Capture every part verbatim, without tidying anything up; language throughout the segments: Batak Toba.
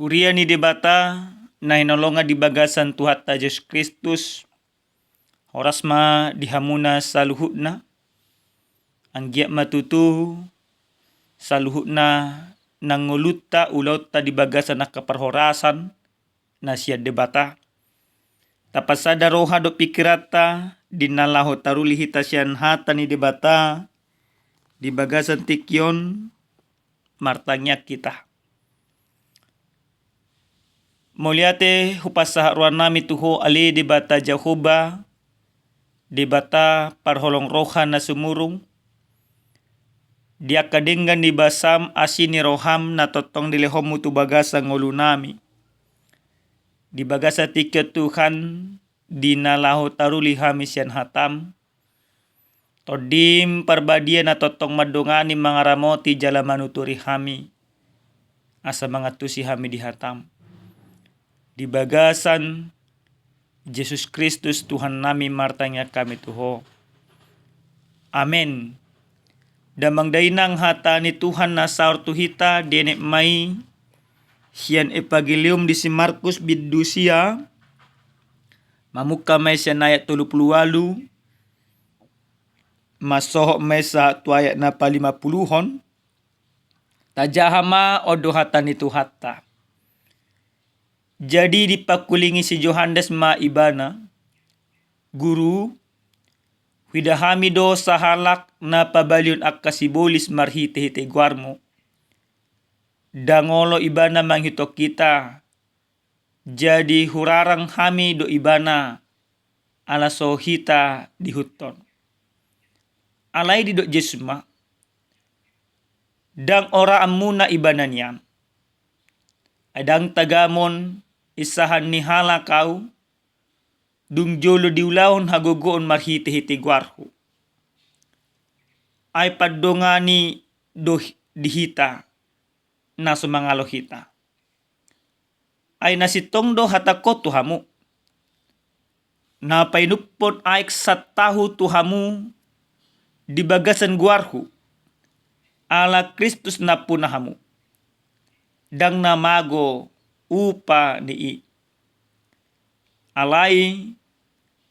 Huria ni Debata na hinaholongan di bagasan Tuhanta Jesus Kristus, horas ma di hamuna saluhutna. Anggiat ma tutu saluhutna nang ngolunta ulaonta di bagasan angka parhorasan na sian Debata. Tapasada roha dohot pikiranta di na laho taruli hita sian hata ni Debata di bagasan tingki on. Martangiang hita. Mauliate hupasahat rohanami tu Ho ale Debata Jahowa, Debata parholong roha na sumurung. Di angka denggan ni basam asi ni roham na tongtong dilehonmu tu bagasan ngolunami. Di bagasan tingki on Tuhan, di na laho taruli hami sian hatam, Tondim Parbadia na tongtong mandongani, mangaramoti jala manuturi hami, asa mangantusi hami di hatam. Di bagasan Jesus Kristus Tuhannami martangiang hami tu Ho. Amen. Damang dainang, hata ni Tuhan na saor tu hita dienet ma i sian Evangelium di si Markus bindu sia, mamungka ma i sian ayat tolu pulu ualu, mansohot ma i sahat tu ayat na palimapuluhon. Tajaha ma on do hata ni Tuhanta. Jadi dipangkulingi si Johannes ma Ibana, Guru, huida hami do sahalak na pabalihon angka sibolis marhitehite goarmu. Ndang olo ibana mangihuthon hita, jadi hurarang hami do ibana, ala so hita diihuthon. Alai didok Jesus ma, ndang oraanmuna ibana nian. Ai ndang tagamon insahan ni halak ahu, dung jolo diulahon hagogoon marhitehite goarhu. Ai pandongani do di hita na so mangalo hita. Ai na sintong do hatangkon tu hamu, na painumhon aek santahu tu hamu di bagasan goarhu, ala Kristus nampuna hamu, ndang na mago upa ni i. Alai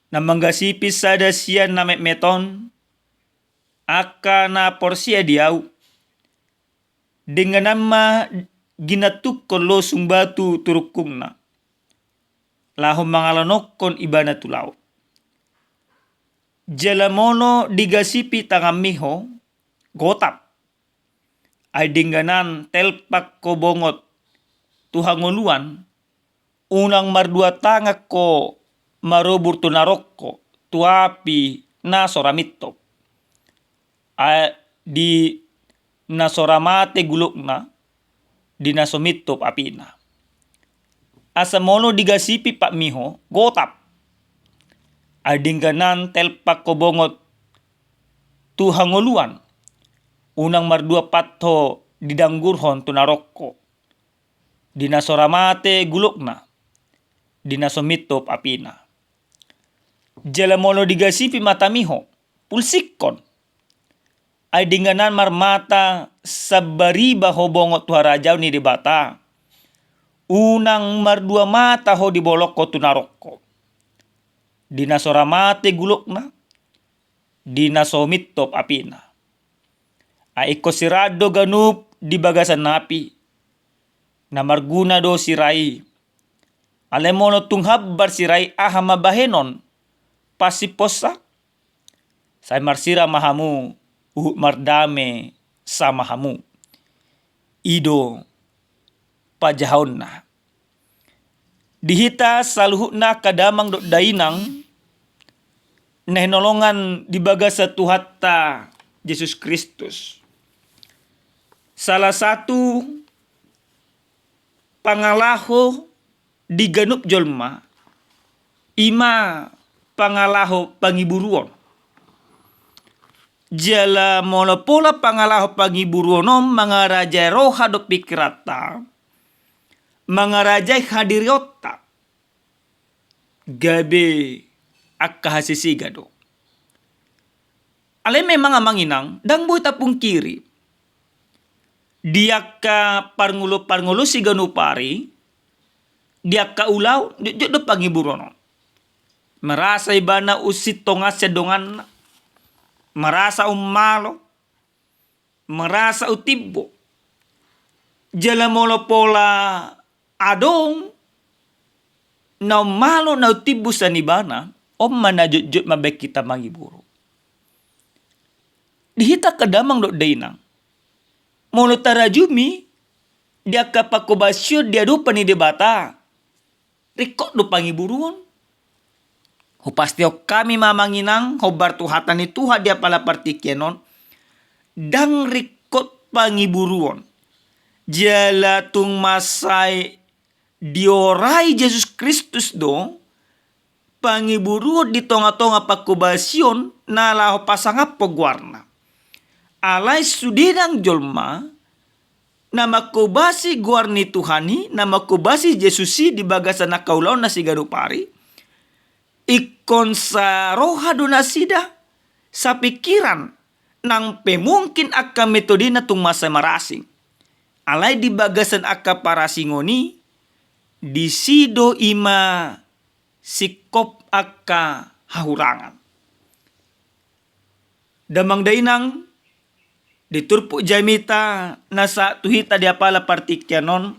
na manggasipi sada sian na metmet on, angka na porsea di ahu, dengganan ma ginantukkon losung batu tu rungkungna, laho mangalonongkon ibana tu laut. Jala molo digasipi tanganmi ho, gotap. Ai dengganan telpak ho bongot tu hangoluan, unang mardua tangan ho marobur tu narokko, tu api na so ra mintop. Ai di na so ra mate gulokna, di na so mintop apina. Asa molo digasipi patmi ho, gotap. Ai dengganan telpak ho bongot tu hangoluan, unang mardua pat ho didanggurhon tu narokko, di na so ra mate gulokna, di na so mintop apina. Jala molo digasipi matami ho, pulsikkon. Ai dengganan marmata sambariba ho bongot tu harajaon ni Debata, unang mardua mata ho dibolongkon tu narokko, di na so ra mate gulokna, di na so mintop apina. Ai ingkon siraan do ganup di bagasan api, na marguna do sira i. Alai molo tung hambar sira i, aha ma bahenon pasimponsa? Sai marsira ma hamu, huhut mardame sama hamu. I do pajahaonna. Di hita saluhutna angka damang dohot dainang na hinaholongan di bagasan Tuhanta Jesus Kristus, salah satu pangalaho di ganup jolma, i ma pangalaho pangiburuon. Jala molo pola pangalaho pangiburuon on mangarajai roha dohot pikiranta, mangarajai hadirionta, gabe angka hasisiga do. Alai memang amang inang, ndang boi tapungkiri, di angka parngolu-parngolu siganup ari, di angka ulaon, jotjot do pangiburuon on. Merasa ibana unsintong sian donganna, merasa ummalo, merasa utimbo. Jala molo pola adong na ummalo, na utimbo sian ibana, on ma na jotjot mambahen hita mangiburu. Di hita angka damang dohot dainang, molo tarajumi di angka pangkobasion di adopan ni Debata, ringkot do pangiburuon. Hupastihon hami ma amang inang, hombar tu hata ni Tuhan di apala partingkian on, ndang ringkot pangiburuon. Jala tung mansai diorai Jesus Kristus do pangiburuon di tongatonga pangkobasion na laho pasangaphon goarna. Alai sude nang jolma na mangkobasi goar ni Tuhan i, na mangkobasi Jesus i di bagasan angka ulaonna siganup ari, ingkon saroha do nasida, sapingkiran, nang pe mungkin angka metodena tung mansai marasing. Alai di bagasan angka parasingon i, disi do i ma singkop angka hahurangan. Damang dainang, di turpuk jamita na sahat tu hita di apala partingkian on,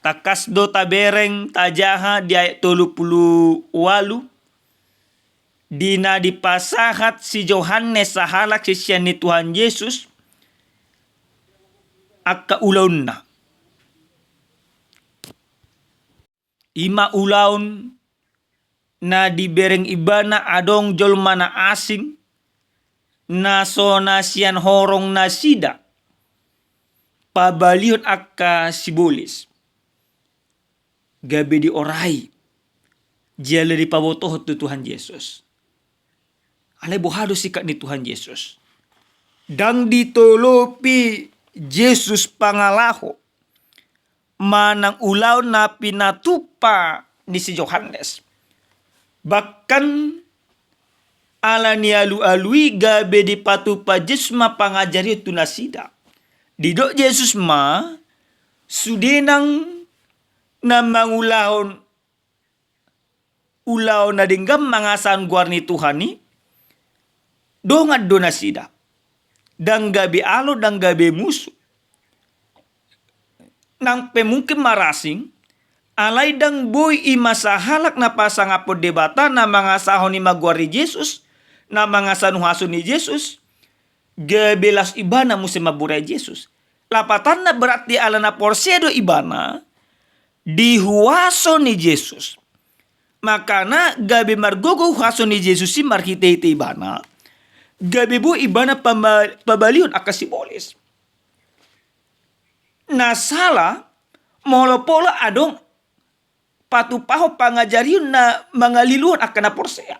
tangkas do tabereng tajaha di ayat tolu pulu ualu, di na dipasahat si Johannes sahalak sisean ni Tuhan Jesus angka ulaonna. I ma ulaon na dibereng ibana adong jolma na asing, na so na sian horong nasida pabalihon angka sibolis, gabe diorai, jala dipabotohon tu Tuhan Jesus. Alai boha do sikap ni Tuhan Jesus? Ndang ditolopi Jesus pangalaho manang ulaon na pinatupa ni si Johannes. Bahkan ala ni alualu i gabe dipatupa Jesus ma pangajarion tu nasida. Didok Jesus ma, sude nang na mangulahon ulaon na denggan mangasahon goar ni Tuhan i, dongan do nasida. Ndang gabe alo, ndang gabe musu. Nang pe mungkin marasing, alai ndang boi i ma sahalak na pasangaphon Debata na mangasahon i ma goar ni Jesus, na mangasahon huaso ni Jesus, gabe laos ibana muse mamburai Jesus. Lapatanna berarti ala na porsea do ibana di huaso ni Jesus. Makana gabe margogo huaso ni Jesus i marhitehite ibana, gabe boi ibana pama-, pabalihon angka sibolis. Na sala molo pola adong patupahon pangajarion na mangaliluhon angka na porsea.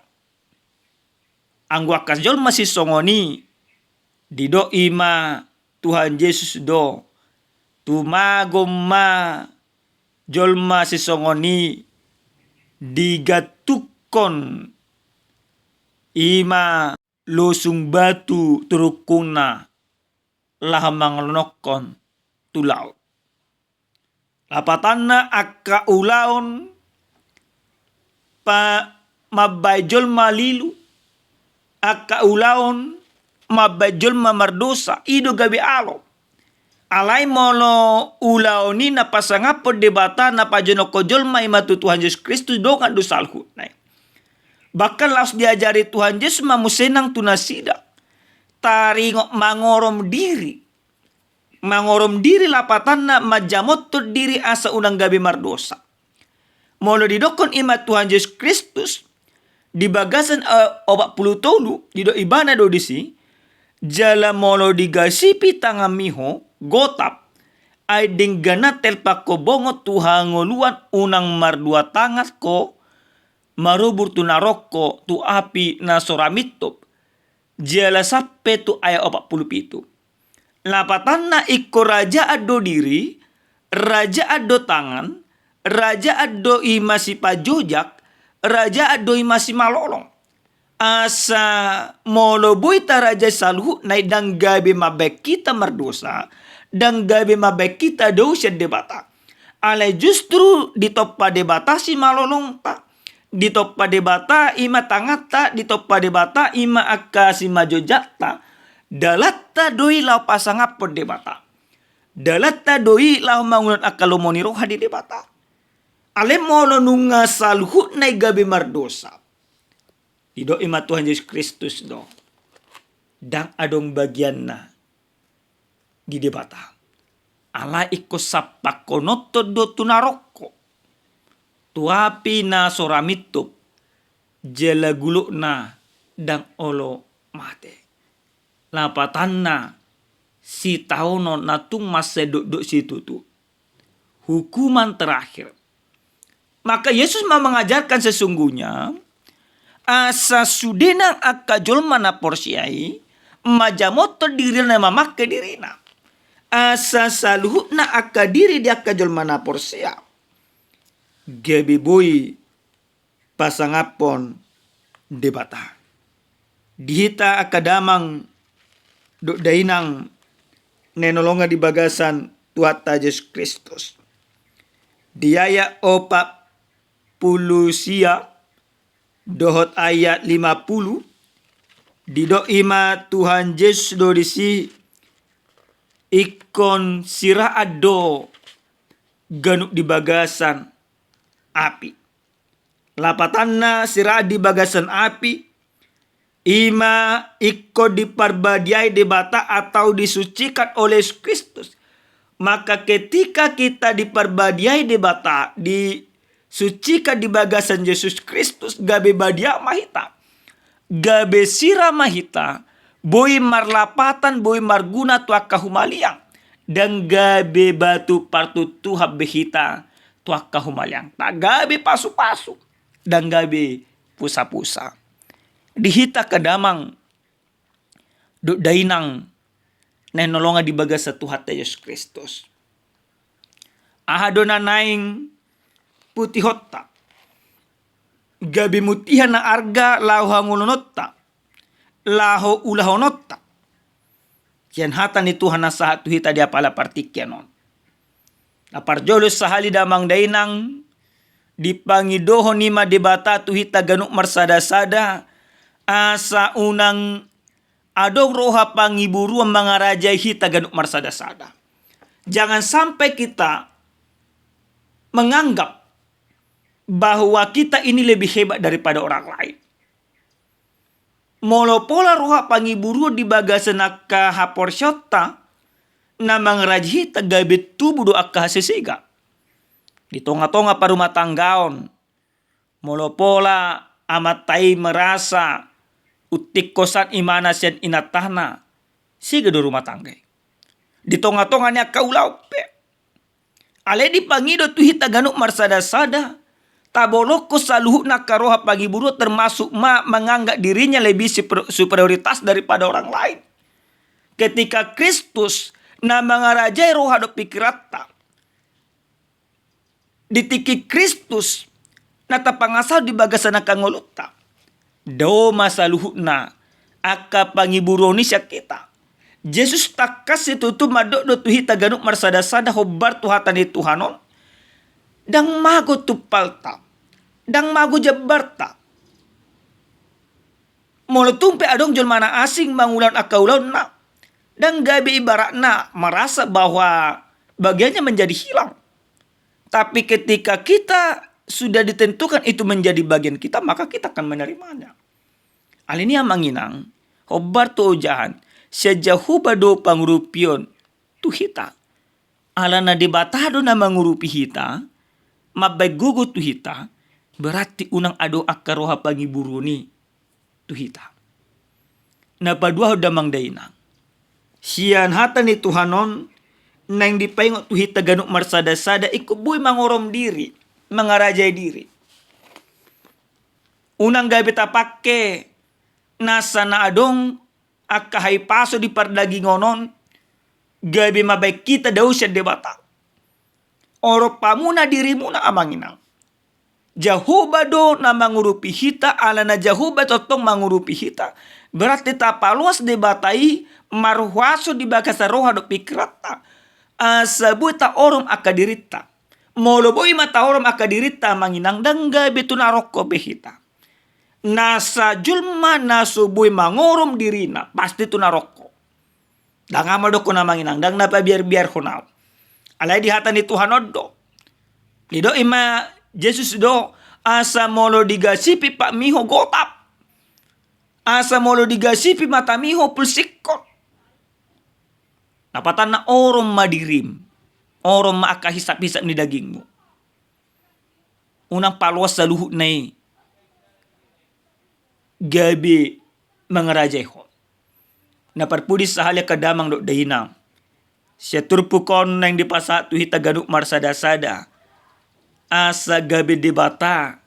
Anggo angka jolma sisongon i, didok i ma Tuhan Jesus do, tumagon ma jolma sisongon i, digantunghon i ma losung batu tu rungkungna laho mangalononghon tu laut. Lapatanna angka ulaon pa-, mambahen jolma lilu, angka ulaon mambahen jolma mardosa, i do gabe alo. Alai molo ulaon i na pasangaphon Debata na pajonokhon jolma i ma tu Tuhan Jesus Kristus, dongan do saluhutna i. Bahkan laos diajari Tuhan Jesus ma muse nang tu nasida taringot mangorom diri. Mangorom diri lapatanna manjamothon diri asa unang gabe mardosa. Molo didokhon i ma Tuhan Jesus Kristus di bagasan, eh, opat pulu tolu, didok ibana do disi, jala molo digasipi tanganmi ho, gotap, ai denggan na telpanghon bongot tu hangoluan, unang mardua tangan ho marubur tu naroko, tu api na so ra mintop. Jala sampe tu ayat opat pulu pitu. Lapatanna ingkon rajaan do diri, rajaan do tangan, rajaan do i masipajojak, rajaan do i masimalolong. Asa molo boi tarajai saluhutna i, ndang gabe mambahen hita mardosa, ndang gabe mambahen hita dao sian Debata. Alai justru ditompa Debata simalolongta, ditompa Debata i ma tanganta, ditompa Debata i ma angka simanjojanta. Dalanta do i laho pasangaphon Debata. Dalanta do i laho mangulahon angka lomo ni roha di Debata. Alai molo nunga saluhutna i gabe mardosa, didok i ma Tuhan Jesus Kristus do, ndang adong bagianna di Debata. Alai ingkon sampangkononhon do tu narokko, tu api na so ra mintup, jala gulukna ndang olo mate. Lapatanna, sitaonon na tung mansai dokdok situtu. Hukuman terakhir. Maka Yesus ma mengajarkan sesungguhnya, asa sude nang angka jolma na porsea i manjamothon dirina, mamangke dirina. Asa saluhutna angka diri di angka jolma na porsea gabe boi pasangaphon Debata. Di hita angka damang dohot dainang na hinaholongan di bagasan Tuhanta Jesus Kristus, di ayat opat pulu sia dohot ayat lima pulu, didok i ma Tuhan Jesus do disi, ingkon siraan do ganup di bagasan api. Lapatanna, siraan di bagasan api, i ma ingkon diparbadiai Debata atau disucikan oleh Yesus Kristus. Maka ketika kita diparbadiai Debata, disucikan di bagasan Yesus Kristus, gabe badia ma hita, gabe sira ma hita, boi marlapatan, boi marguna tu angka humaliang. Ndang gabe batu partuntuhan be hita tu angka humaliangta, gabe pasupasu, ndang gabe pusapusa. Di hita angka damang dohot dainang na hinaholongan di bagasan Tuhanta Jesus Kristus, aha do na naeng putihonta? Gabe mutihan na arga laho hangoluhononta, laho ulahononta. Sian hata ni Tuhan na sahat tu hita di apala partingkian on. Na parjolo sahali damang dainang, dipangidohon i ma Debata tu hita ganup marsadasada, asa unang adong roha pangiburuon mangarajai hita ganup marsadasada. Jangan sampai kita menganggap bahwa kita ini lebih hebat daripada orang lain. Molo pola roha pangiburuon di bagasan angka haporseaonta, na mangarajai hita gabe tubu do angka hasesegan. Di tongatonga parumatanggaon, molo pola amanta i merasa untingkon san imana sian inantana, sega do rumah tangga i. Di tongatonga ni angka ulaon pe. Alai dipangido tu hita ganup marsadasada, tabolongkon saluhutna angka roha pangiburuon, termasuk ma menganggap dirinya lebih super-, superioritas daripada orang lain. Ketika Kristus na mangarajai roha dohot pikiranta, di tingki Kristus na tapangasahon di bagasan angka ngolunta, dao ma saluhutna angka pangiburuon i sian hita. Jesus tangkas situtu mandok do tu hita ganup marsadasada, hombar tu hata ni Tuhan on, ndang mago tumpalta, ndang mago jambarta. Molo tung pe adong jolma na asing mangulahon angka ulaonna, ndang gabe ibaratna merasa bahwa bagiannya menjadi hilang. Tapi ketika kita sudah ditentukan itu menjadi bagian kita, maka kita akan menerimanya. Alani i amang inang, hombar tu ojahan, sian Jahowa do pangurupion tu hita. Alana Debata do na mangurupi hita, mambaen gogo tu hita, berarti unang adong angka roha pangiburuon i tu hita. Na paduahon damang dainang, sian hata ni Tuhan on naeng dipaingot tu hita ganup marsadasada ingkon boi mangorom diri, mangarajai diri. Unang gabe tapangke nasa na adong angka hahipason di pardagingon on gabe mambaen hita dao sian Debata. Orom hamuna dirimuna amang inang. Jahowa do na mangurupi hita, alana Jahowa tongtong mangurupi hita, berarti tapaloas Debata i marhuaso di bagasan roha dohot pikiranta, asa boi taorom angka dirinta. Molo boi ma taorom angka dirinta amang inang, ndang gabe tu na rongkop be hita. Nasa jolma na so boi mangorom dirina pasti tu na rongkop. Ndang ama dokkon amang inang, ndang na pabiarbiarhon au. Alai di hata ni Tuhan on do. Didok i ma Jesus do, asa molo digasipi patmi ho gotap. Asa molo digasipi matami ho pulsikkon. Lapatanna orom ma dirim. Orom ma angka hisaphisap ni dagingmu. Unang paloas saluhutna i gabe mangarajai ho. Na parpudi sahali angka damang dohot dainang. Sian turpuk on naeng dipasahat tu hita ganup marsadasada. Asa gabe Debata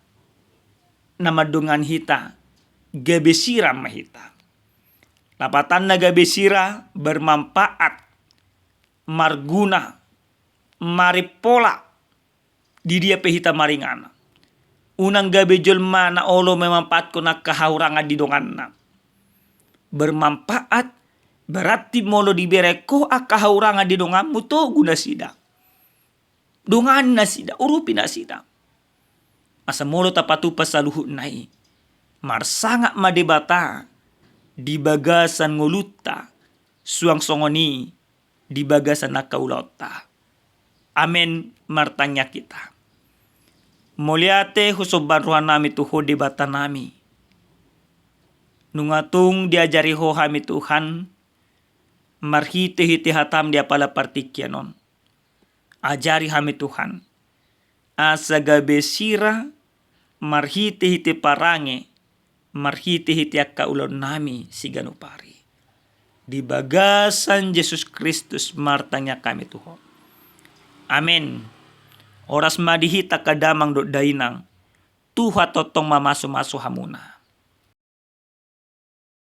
na mandongani hita, gabe sira ma hita. Lapatanna gabe sira, bermanfaat, marguna, marimpola, di dia pe hita maringanan. Unang gabe jolma na olo memanfaatkon angka hahurangan di donganna. Bermanfaat, berarti molo dibereng ho angka hahurangan di donganmu, togu nasida. Dongani nasida, urupi nasida. Asa molo tapatupa saluhutna i, marsangap ma Debata di bagasan ngolunta, suang songon i di bagasan angka ulaonta. Amen. Martangiang hita. Mauliate husomba rohanami tu Ho Debatanami. Nunga tung diajari Ho hami Tuhan, marhitehite hatam di apala partingkian on. Ajari hami Tuhan, asa gabe sira marhitehite parange, marhitehite angka ulaonnami siganup ari. Di bagasan Jesus Kristus martangiang hami tu Ho. Amen. Horas ma di hita angka damang dohot dainang. Tuhan tongtong mamasumasu hamuna.